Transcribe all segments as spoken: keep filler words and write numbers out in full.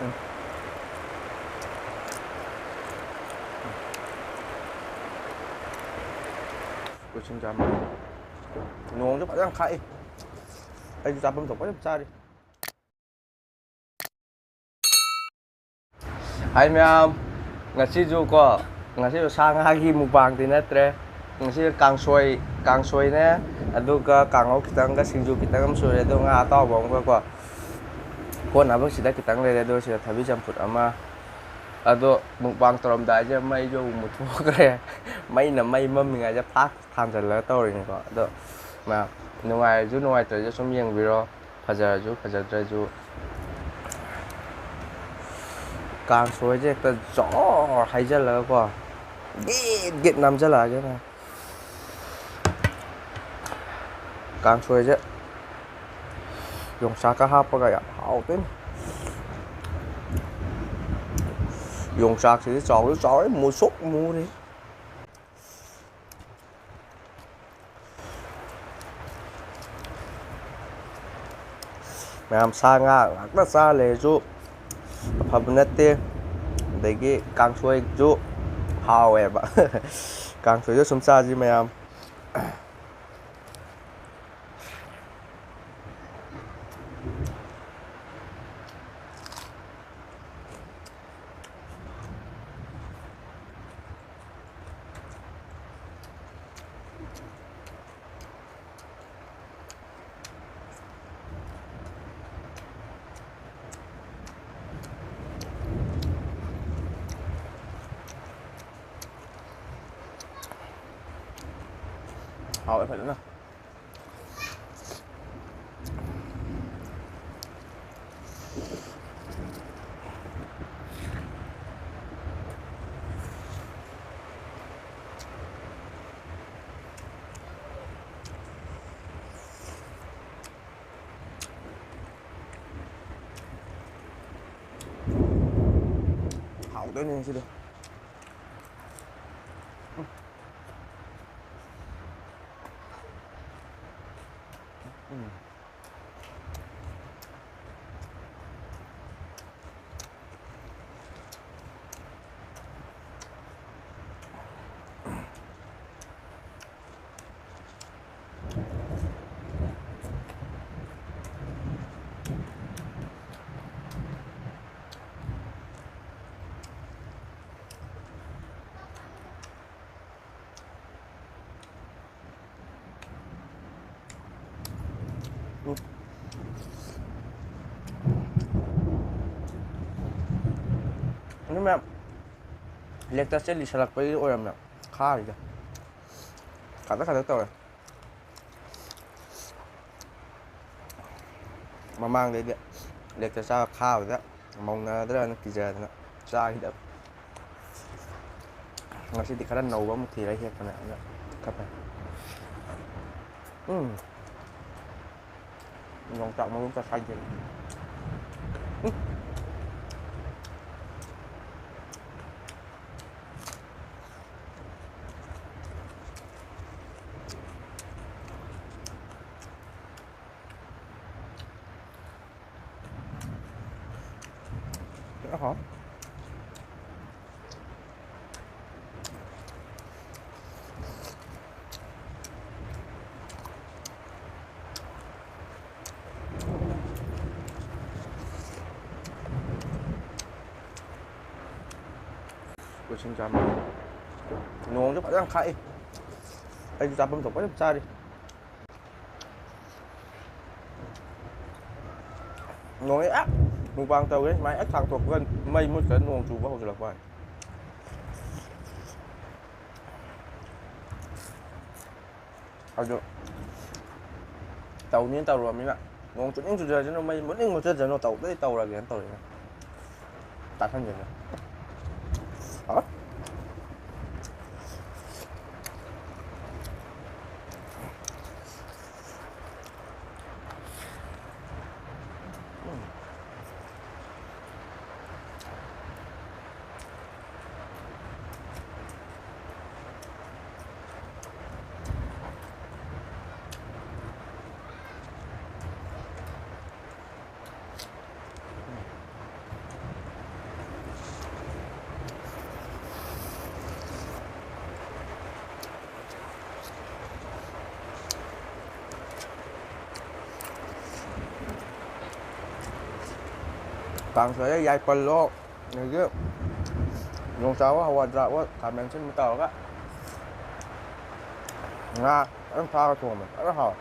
ꯎꯝ꯫ ꯀꯣꯏꯁꯤꯟ ꯆꯥꯝꯃ꯫ ꯅꯣꯡꯁꯨ ꯐꯖꯅ ꯈꯥꯛꯏ꯫ ꯑꯩꯁꯨ ꯆꯥꯐꯝ ꯊꯣꯛꯄ ꯑꯗꯨꯝ ꯆꯥꯔꯤ꯫ ꯍꯥꯏ ꯃꯌꯥꯝ, ꯉꯁꯤꯁꯨ ꯀꯣ, ꯉꯁꯤꯁꯨ ꯁꯥ ꯉꯥꯒꯤ ꯃꯨꯛꯕꯥꯡꯗꯤ ꯅꯠꯇ꯭ꯔꯦ꯫ ꯉꯁꯤ ꯀꯥꯡꯁꯣꯏ, ꯀꯥꯡꯁꯣꯏꯅꯦ, ꯑꯗꯨꯒ ꯀꯥꯡꯍꯧ ꯈꯤꯇꯪꯒ, ꯁꯤꯡꯖꯨ ꯈꯤꯇꯪ ꯑꯃ ꯁꯨꯔꯦ, ꯑꯗꯣ ꯉꯥ ꯑꯇꯥꯎꯕ ꯑꯃꯒꯀꯣ꯫ ꯀꯣꯟꯅꯕ ꯁꯤꯗ ꯈꯤꯇꯪ ꯂꯩꯔꯦ, ꯑꯗꯣ ꯁꯤꯗ ꯊꯕꯤ ꯆꯝꯐꯨꯠ ꯑꯃ꯫ ꯑꯗꯣ ꯃꯨꯛꯕꯥꯡ ꯇꯧꯔꯝꯗꯥꯏꯁꯦ ꯃꯩꯁꯨ ꯑꯃꯨꯛ ꯃꯨꯠꯊꯣꯛꯈ꯭ꯔꯦ꯫ ꯃꯩꯅ ꯃꯩ ꯃꯝꯃꯤꯉꯩꯗ ꯐ꯭ꯂꯥꯁ ꯊꯥꯟꯖꯜꯂꯒ ꯇꯧꯔꯤꯅꯤꯀꯣ꯫ ꯑꯗꯣ ꯃꯌꯥꯝ, ꯅꯨꯡꯉꯥꯏꯔꯁꯨ ꯅꯨꯡꯉꯥꯏꯇ꯭ꯔꯁꯨ ꯁꯨꯝ ꯌꯦꯡꯕꯤꯔꯣ, ꯐꯖꯔꯁꯨ ꯐꯖꯗ꯭ꯔꯁꯨ꯫ ꯀꯥꯡꯁꯣꯏꯁꯦ ꯍꯦꯛꯇ ꯖꯣꯔ ꯍꯩꯖꯜꯂꯒꯀꯣ, ꯒꯤꯠ ꯒꯤꯠ ꯅꯝꯖꯜꯂꯛꯑꯒꯦ ꯃꯌꯥꯝ꯫ ꯀꯥꯡꯁꯣꯏꯁꯦ ꯌꯣꯡꯆꯥꯛꯀ ꯍꯥꯞꯄꯒ ꯌꯥꯝ ꯍꯥꯎꯗꯣꯏꯅꯤ꯫ ꯌꯣꯡꯆꯥꯛꯁꯤꯗꯤ ꯆꯥꯎꯁꯨ ꯆꯥꯎꯔꯦ, ꯃꯨꯁꯨꯛ ꯃꯨꯔꯦ꯫ ꯃꯌꯥꯝ, ꯁꯥ ꯉꯥ ꯉꯥꯛꯇ ꯆꯥ ꯂꯩꯔꯁꯨ ꯑꯐꯕ ꯅꯠꯇꯦ꯫ ꯑꯗꯒꯤ ꯀꯥꯡꯁꯣꯏꯁꯨ ꯍꯥꯎꯋꯦꯕ꯫ ꯀꯥꯡꯁꯣꯏꯁꯨ ꯁꯨꯝ ꯆꯥꯁꯤ ꯃꯌꯥꯝ꯫ ꯍꯥꯎꯋꯦ ꯐꯖꯅ꯫ ꯍꯥꯎꯗꯣꯏꯅꯦ ꯉꯁꯤꯗꯤ꯫ ꯎꯝ꯫ ꯑꯗꯨ ꯃꯌꯥꯝ ꯂꯦꯛꯇꯁꯁꯦ ꯂꯤꯁꯜꯂꯛꯄꯒꯤ ꯑꯣꯏꯔꯝꯃꯦ꯫ ꯈꯥꯔꯤꯗ꯫ ꯈꯇꯛ ꯈꯇꯛ ꯇꯧꯔꯦ꯫ ꯃꯃꯥꯡꯗꯩꯗꯤ ꯂꯦꯛꯇ ꯆꯥꯕ ꯈꯥꯕꯗ ꯃꯧꯅꯗ꯭ꯔꯅ ꯀꯤꯖꯗꯅ ꯆꯥꯈꯤꯗꯕ꯫ ꯉꯁꯤꯗꯤ ꯈꯔ ꯅꯧꯕ ꯑꯃꯨꯛ ꯊꯤꯔ ꯍꯦꯛꯄꯅꯦ꯫ ꯑꯗ ꯈꯔ ꯐꯩ꯫ ꯎꯝ꯫ ꯌꯣꯡꯆꯥꯛ ꯃꯔꯨ ꯆꯥꯁꯥꯏꯗꯦ꯫ ꯎꯝ꯫ ꯑꯍꯥ꯫ ꯀꯣꯏꯁꯟ ꯆꯥꯝꯃ꯫ ꯅꯣꯡꯁꯨ ꯐꯖꯅ ꯈꯥꯛꯏ꯫ ꯑꯩꯁꯨ ꯆꯥꯐꯝ ꯊꯣꯛꯄ ꯑꯗꯨꯝ ꯆꯥꯔꯤ꯫ ꯅꯣꯡꯁꯦ ꯑ ꯃꯨꯛꯕꯥꯡ ꯇꯧꯒꯦ ꯁꯨꯃꯥꯏꯅ ꯍꯦꯛ ꯊꯥꯡꯇꯣꯛꯄꯒ ꯃꯩ ꯃꯨꯠꯈ꯭ꯔ ꯅꯣꯡ ꯆꯨꯕ ꯍꯧꯖꯤꯜꯂꯛꯄ ꯋꯥꯅꯤ꯫ ꯑꯗꯨ ꯇꯧꯅꯤꯅ ꯇꯧꯔꯨꯔꯕꯅꯤꯅ ꯅꯣꯡ ꯆꯨꯅꯤꯡ ꯆꯨꯖꯔꯁꯅꯨ, ꯃꯩ ꯃꯨꯠꯅꯤꯡ ꯃꯨꯠꯆꯁꯅꯨ, ꯇꯧꯗꯗꯤ ꯇꯧꯔꯒꯦꯅ ꯇꯧꯔꯤꯅꯦ꯫ ꯇꯥꯁꯟꯒꯦꯅꯦ꯫ ꯍꯥ? ꯀꯥꯡꯁꯣꯏꯗ ꯌꯥꯏꯄꯜꯂꯣ, ꯑꯗꯒꯤ ꯌꯣꯡꯆꯥꯛ ꯑꯣ, ꯍꯋꯥꯏ ꯗ꯭ꯔꯥꯛ ꯑꯣ, ꯈꯥꯃꯦꯟ ꯑꯁꯤꯟꯕ ꯇꯧꯔꯒ ꯉꯥ ꯐꯖꯅ ꯊꯥꯛꯑꯒ ꯊꯣꯡꯕ ꯐꯖꯅ ꯍꯥꯎꯋꯦ꯫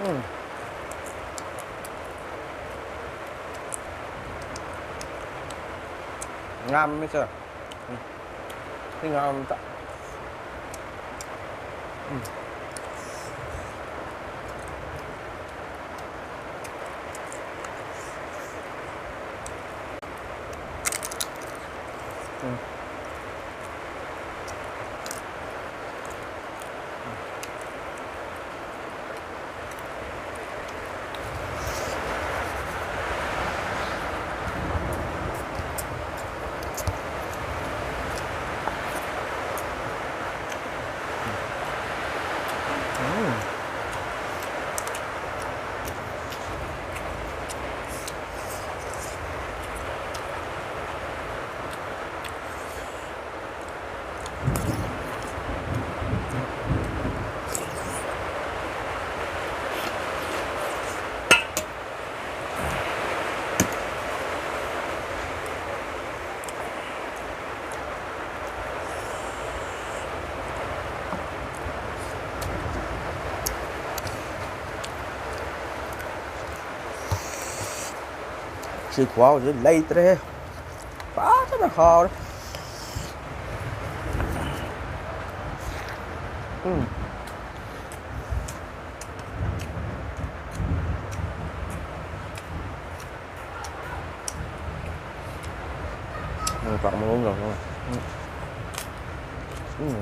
ꯎꯝ꯫ ꯉꯥꯝꯃꯦ ꯁꯦ꯫ ꯎꯝ꯫ ꯁꯤ ꯉꯥꯝ ꯑꯝꯇ꯫ ꯎꯝ꯫ ꯎꯝ꯫ ꯁꯤ ꯈꯨꯍꯥꯎꯁꯤ ꯂꯩꯇ꯭ꯔꯦꯍꯦ꯫ ꯐꯖꯅ ꯍꯥꯎꯔꯦ꯫ ꯎꯝ꯫ ꯎꯝ, ꯄꯥꯛ ꯃꯑꯣꯡ ꯌꯥꯎꯅ꯫ ꯎꯝ꯫ ꯎꯝ꯫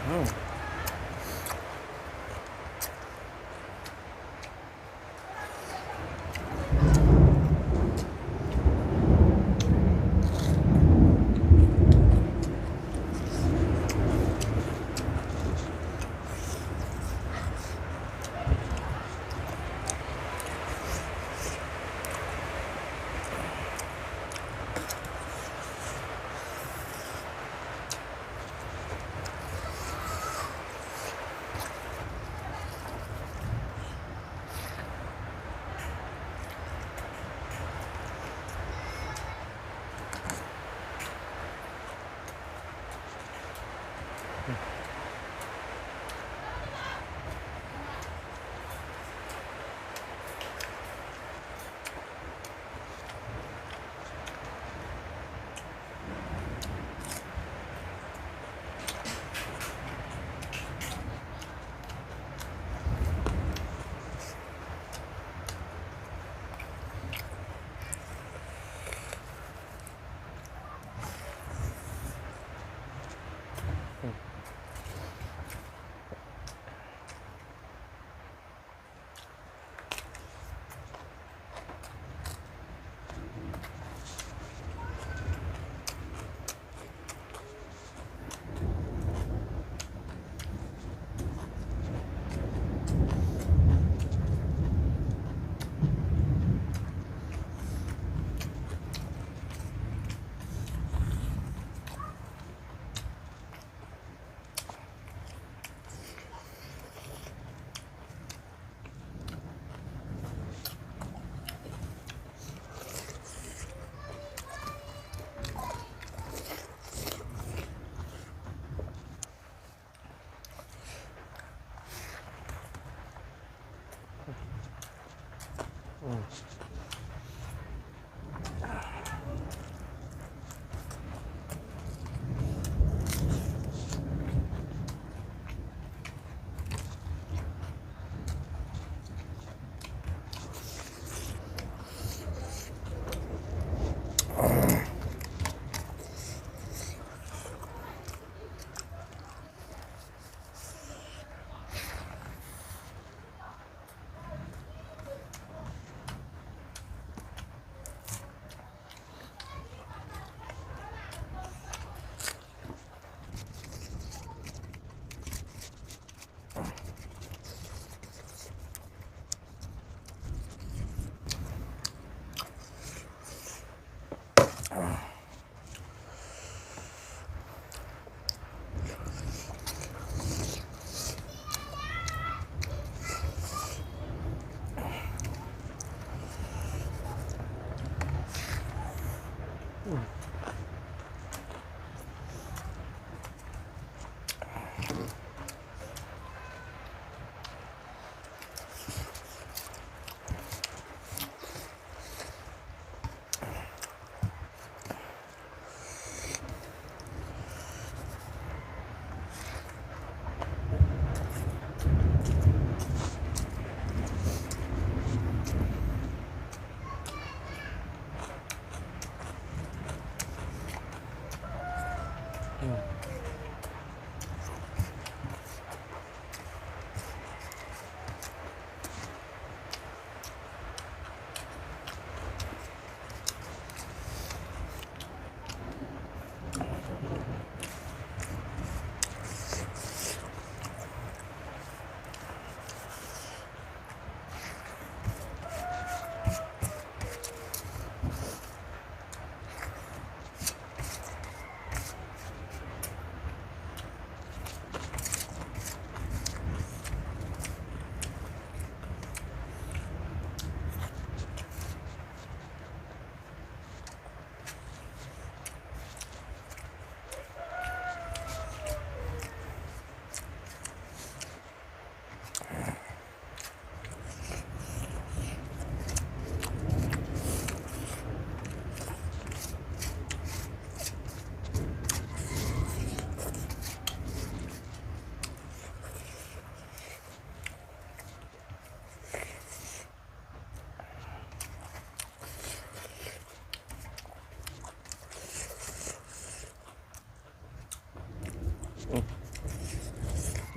ꯎꯝ꯫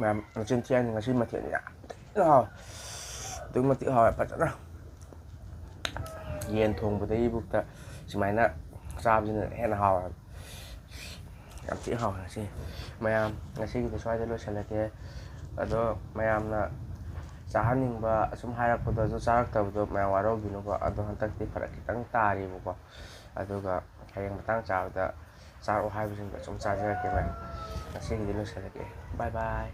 ꯃꯌꯥꯝ ꯃꯆꯤꯟ ꯊꯤ ꯍꯥꯏꯅꯤ, ꯉꯁꯤ ꯃꯊꯦꯜꯁꯦ ꯌꯥꯝ ꯊꯤꯅ ꯍꯥꯎꯋꯦ꯫ ꯑꯗꯨꯛꯀꯤ ꯃꯇꯤꯛ ꯍꯥꯎꯋꯦ ꯐꯖꯅ꯫ ꯌꯦꯟ ꯊꯣꯡꯕꯗꯒꯤꯕꯨꯛꯇ ꯁꯨꯃꯥꯏꯅ ꯆꯥꯕꯁꯤꯅ ꯍꯦꯟꯅ ꯍꯥꯎꯋꯦ꯫ ꯌꯥꯝ ꯊꯤ ꯍꯥꯎꯋꯦ ꯉꯁꯤ꯫ ꯃꯌꯥꯝ ꯉꯁꯤꯒꯤꯗꯤ ꯁ꯭ꯋꯥꯏꯗ ꯂꯣꯏꯁꯤꯜꯂꯒꯦ꯫ ꯑꯗꯣ ꯃꯌꯥꯝꯅ ꯆꯥꯍꯟꯅꯤꯡꯕ ꯑꯁꯨꯝ ꯍꯥꯏꯔꯛꯄꯗꯣ, ꯑꯗꯨ ꯆꯥꯔꯛꯇꯕꯗꯣ ꯃꯌꯥꯝ ꯋꯥꯔꯧꯕꯤꯅꯨꯀꯣ꯫ ꯑꯗꯣ ꯍꯟꯗꯛꯇꯤ ꯐꯔꯛ ꯈꯤꯇꯪ ꯇꯥꯔꯤꯕꯀꯣ꯫ ꯑꯗꯨꯒ ꯍꯌꯦꯡ ꯃꯇꯥꯡ ꯆꯥꯕꯗ ꯆꯥꯔꯛꯑꯣ ꯍꯥꯏꯕꯁꯤꯡꯗꯣ ꯑꯁꯨꯝ ꯆꯥꯖꯔꯛꯀꯦ ꯃꯌꯥꯝ꯫ ꯉꯁꯤꯒꯤꯗꯤ ꯂꯣꯏꯁꯤꯜꯂꯒꯦ꯫ ꯕꯥꯏ ꯕꯥꯏ꯫